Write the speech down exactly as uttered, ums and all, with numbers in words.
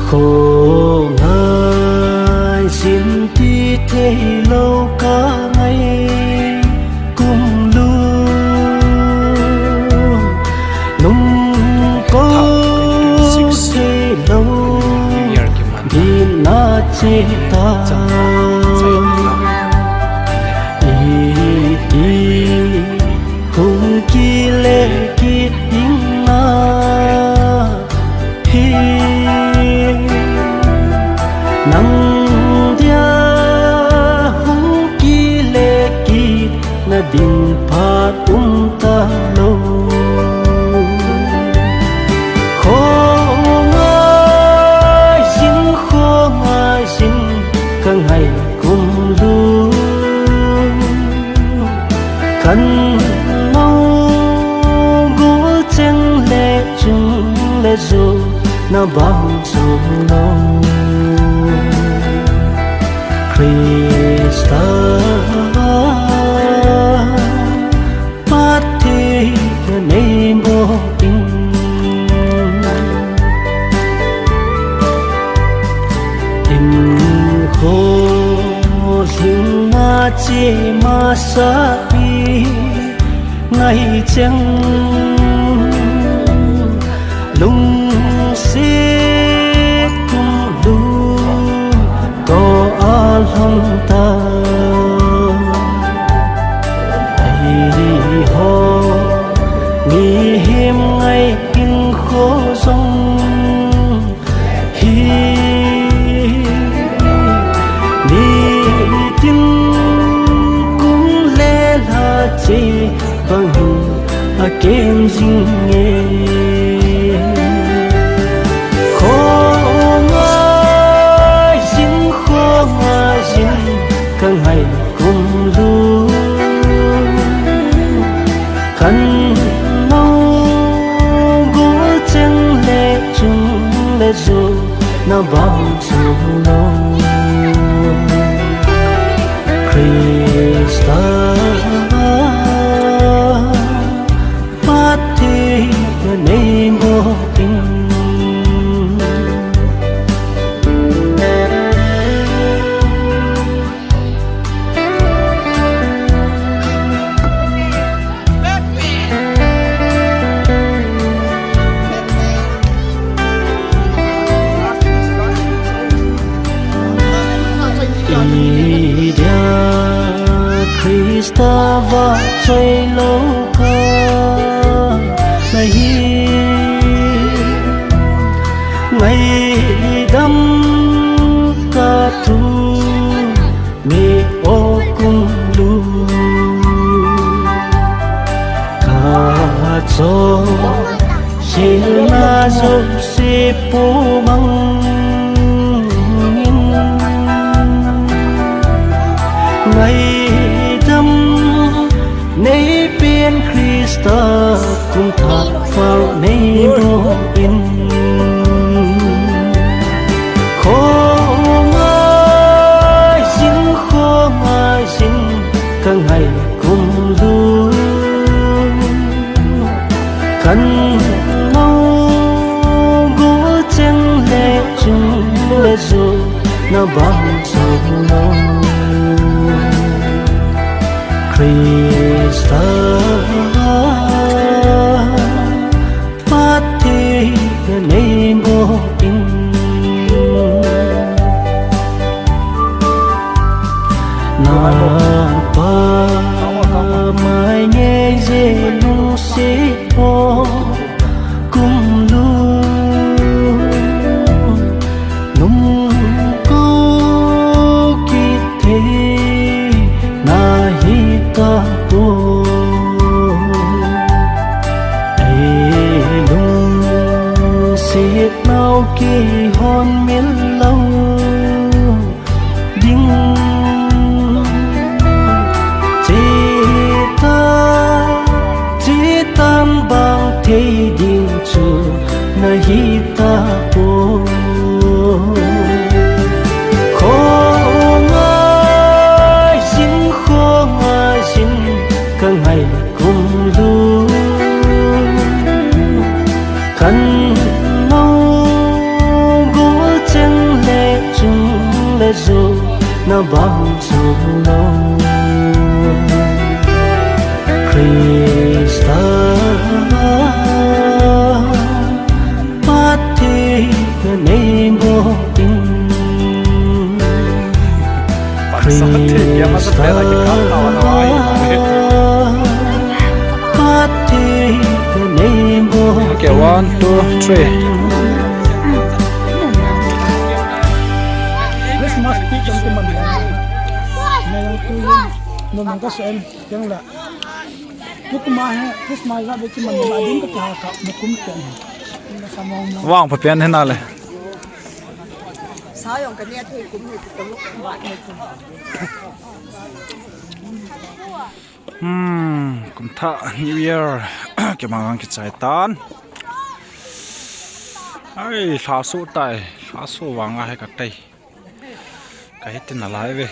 Khongai sin ti theilou ka ngaikum lou, nung ko theilou, dina cheta. Iti hung kile kit ding na hi, nang dia hung kile kit na ding phat um talou. Khongai sin, khongai sin, ka ngaikum lou. Kan mou gol cheng le chung le jo na bang chu lou. Krista Pathen na nei bou in, in kho hing a che masa i ngai cheng, lungset kum lou ko a lhon ta. Eiho mihem ngai in kho jong hi, nitin kum le lha che bangin a kem jing e. Khongai sin, khongai sin, ka ngaikum lou. Kan mou gol cheng le chung le jo na bang chu lou. Krista Pathen na nei bou in. Idia Krista vahchoi lou ka na hi, ngaidam ka thu mi o kum lou. Ka cho hilna jop si pu mang in, ngaidam nei pen Krista kum thah fal nei bou in. Khongai sin, khongai sin, ka ngaikum lou. Kan mou gol cheng le chung le jo na bang chu lou. Krista Pathen na nei bou in. Na pa mai ngei je lungset o kum lou. Nung ko kit thei na hi tapou. Ei lungset nau kihon mil lou ding. Cheta, chetan bang thei ding chu na hi tapou. Khongai sin, khongai sin, ka ngaikum lou. Kan mou Bang solo Krista pati na nei bo in. Krista pati na nei bo. Okay, one, two, three. Christmas tree kan kiman. Na yang tu, no, man ka sen, yang la. Tu kuma he, Christmas la be kiman la din ka ha ka, mo kum pen. Vang pha pen he na le. Sa jong ka nia thei kum he, ka mu ba ne kum. Hmm, kum thah New Year. Keima gang kichai tan. Ai, lha su tai, lha su vang a he ka tai. Ka hitin a lai ve.